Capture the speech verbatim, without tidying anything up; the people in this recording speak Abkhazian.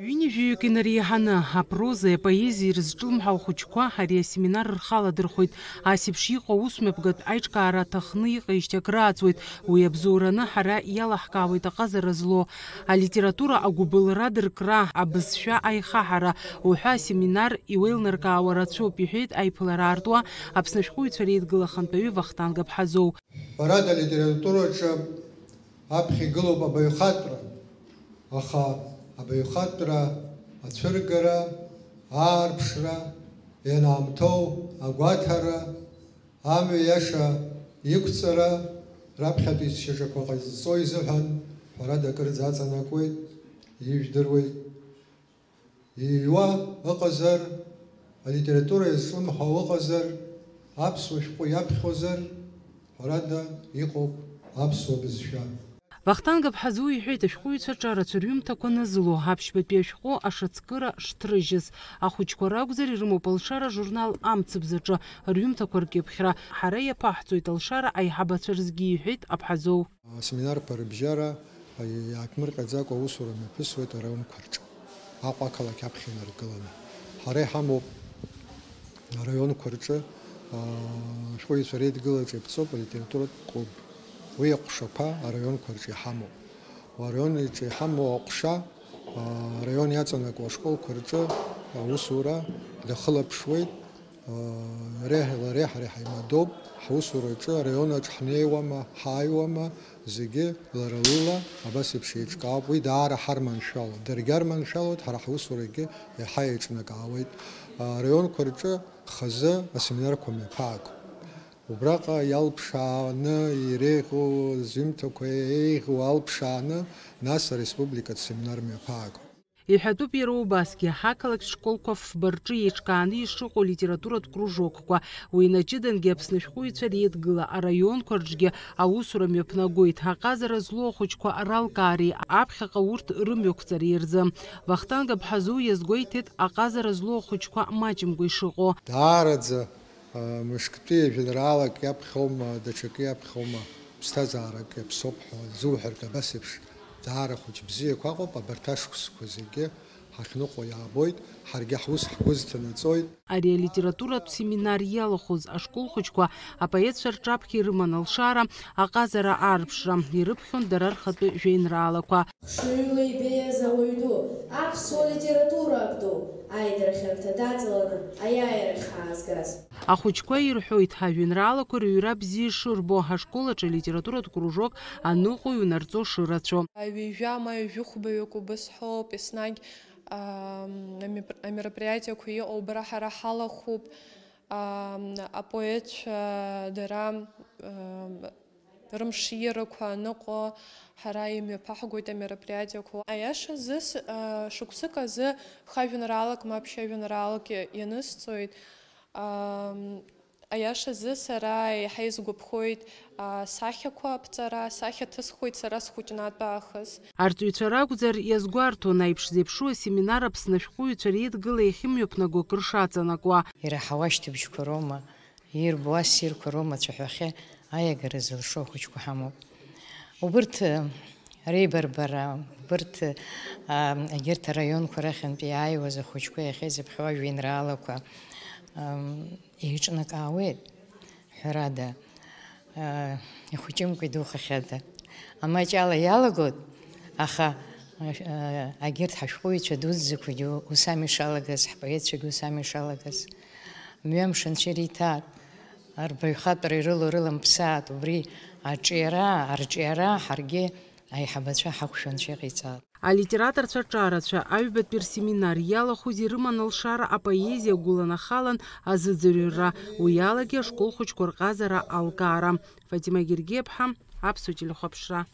Ҩынҩажәаҩык инареиҳаны апрозеи апоезиеи рызҿлымҳа лхәыҷқәа ари асеминар рхы аладырхәеит. Ас еиԥш иҟоу аусмҩаԥгатә аиҿкаара аҭахны иҟеижьҭеи акры ааҵуеит. Уи абзоураны ҳара иалаҳкаауеит аҟазара злоу алитература агәыбылра дыркра, абызшәа аихаҳара уҳәа асеминар иуеилнаркаауа рацәоуп, иҳәеит аиԥылара аартуа Аԥсны ашәҟәыҩҩцәа реидгыла ахантәаҩы Вахтанг Аԥҳазоу. Ҳәарада, алитератураҿы аԥхьа игылоуп абаҩхатәра, аха абаҩхатәра ацәыргара, аарԥшра, ианаамҭоу агәаҭара, амҩа иаша иқәҵара, раԥхьатәи шьаҿақәа ҟазҵо изыҳәан, ҳәарада, акырӡа аҵанакуеит, ижәдыруеит. Иҩуа ыҟазар, алитература иазҿлымҳау ыҟазар, аԥсуа шәҟәы иаԥхьозар, ҳәарада, иҟоуп аԥсуа бызшәа. Вахтанг Аԥҳазоу иҳәеит, ашәҟәыҩҩцәа ҿарацәа рҩымҭақәа нызло, аԥшьбатәи ашәҟәы ашацкыра шҭрыжьыз. Ахәыҷқәа ракәзар, ирымоуп алшара ажурнал Амцабз аҿы рҩымҭақәа ркьыԥхьра. Ҳара иаԥаҳҵоит алшара аиҳабацәа рзгьы, иҳәеит Аԥҳазоу. Асеминарқәа рыбжьара иааиԥмырҟьаӡакәа аусура мҩаԥысуеит араионқәа рҿы, Аҟәа ақалақь аԥхьа инаргыланы. Ҳара иҳамоуп араионқәа рҿы, аа, ашәҟәыҩҩцәа реидгылаҿы иаԥҵоуп алитературатә клуб. Уи аҟәшақәа араионқәа рҿы иҳамоуп. Араион иҿы иҳамоу аҟәша, аа, араион иаҵанакуа ашколқәа рҿы аусура дахылаԥшуеит. Иареи лареи ҳареи ҳаимадоуп, ҳусураҿы араионаҿ ҳнеиуама, ҳааиуама, зегьы лара лыла абас еиԥш еиҿкаауп. Уи даара ҳарманшәалоит, даргьы арманшәалоит, ҳара ҳусурагьы иаҳа еиҿнакаауеит. Араионқәа рҿы хазы асеминарқәа мҩаԥаагоуп. Убраҟа иалԥшааны иреиӷьу зҩымҭақәа еиӷьу алԥшааны, нас ареспубликатә семинар мҩаԥаагоуп. Иҳәатәуп иара убасгьы, ҳақалақь школқәа фба рҿы еиҿкааны ишыҟоу алитературатә кружокқәа. Уи инаҷыдангьы Аԥсны ашәҟәыҩҩцәа реидгыла араионқәа рҿгьы аусура мҩаԥнагоит, аҟазара злоу ахәыҷқәа ралкаареи аԥхьаҟа урҭ рымҩақәҵареи рзы. Вахтанг Аԥҳазоу иазгәеиҭеит аҟазара злоу ахәыҷқәа маҷымкәа ишыҟоу. Даараӡа, а, мышктәи жәеинраалак иаԥхьоума, даҽакы иаԥхьоума, ԥсҭазаарак иаԥсоуп ҳәа зуҳәартә абас еиԥш даара хәыҷ бзиақәа ыҟоуп, абарҭ ашықәсқәа зегьы ҳахьныҟәо иаабоит, ҳаргьы ҳус ҳгәы зҭанаҵоит. Ари алитературатә семинар иалахәыз ашкол хәыҷқәа апоетцәа рҿаԥхьа ирыман алшара, аҟазара аарԥшра, ирыԥхьон дара рхатәы жәеинраалақәа. Хшыҩла ибеиаз ауаҩ ду, аԥсуа литература абду, аидара хьанҭа даҵаланы аиааирахь ҳаазгаз. Ахәыҷқәа ирҳәоит, ҳажәеинраалақәа рыҩра бзиа шырбо, ҳашкол аҿы алитературатә кружок аныҟәаҩ унарҵо шырацәоу. Ҩажәа ма ҩажәихәбаҩык убыс ҳәоуп, еснагь, ам, ами-, амероприатиақәа иҟоу бара ҳара ҳалахәуп, ам, апоетцәа дара, ам, рымширақәа аныҟоу, ҳара имҩаԥаҳгоит амероприатиақәа. Аиашазы, с-, а, шықәсык азы хажәеинраалак ма ԥшьажәеинраалак иа-, ианысҵоит. Ам, аиашазы сара еиҳа исгәаԥхоит, а, сахьақәа аԥҵара, сахьа ҭысхуеит сара схәыҷнатә аахыс. Арҵаҩцәа ракәзар, иазгәарҭон, аиԥш зеиԥшу асеминар Аԥсны ашәҟәыҩҩцәа реидгыла иахьымҩаԥнаго акыр шаҵанакуа. Ираҳауа ашьҭыбжьқәа роума, ирбо ассирқәа роума ацәаҳәахьы аиагара зылшо ахәыҷқәа ҳамоуп. Убырҭ, э, реибарбара, убырҭ, э, а, егьырҭ араионқәа рахьынтә иааиуаз ахәыҷқәа иахьеизыԥхьоу ажәеинраалақәа, ам, еиҿнакаауеит, ҳәарада, э, ихәыҷымкәа идухахьада. Амаҷ ала иалагоит, аха, э, егьырҭ ҳашәҟәыҩҩцәа дуӡӡақәагьы ус ами ишалагаз, ҳпоетцәагьы ус ами ишалагаз. Мҩамш анцәа ириҭааит, рбаҩхатәра ирылоу рыламԥсааит, убри аҿиара, арҿиара ҳаргьы аиҳабацәа ҳақәшәо анцәа иҟаиҵааит. Алитераторцәа ҿарацәа аҩбатәи рсеминар иалахәыз ирыман алшара апоезиа гәыланахалан азыӡырҩра, уи алагьы ашкол хәыҷқәа рҟазара алкаара. Фатима Гергиаԥҳа, Аԥсуа телехәаԥшра.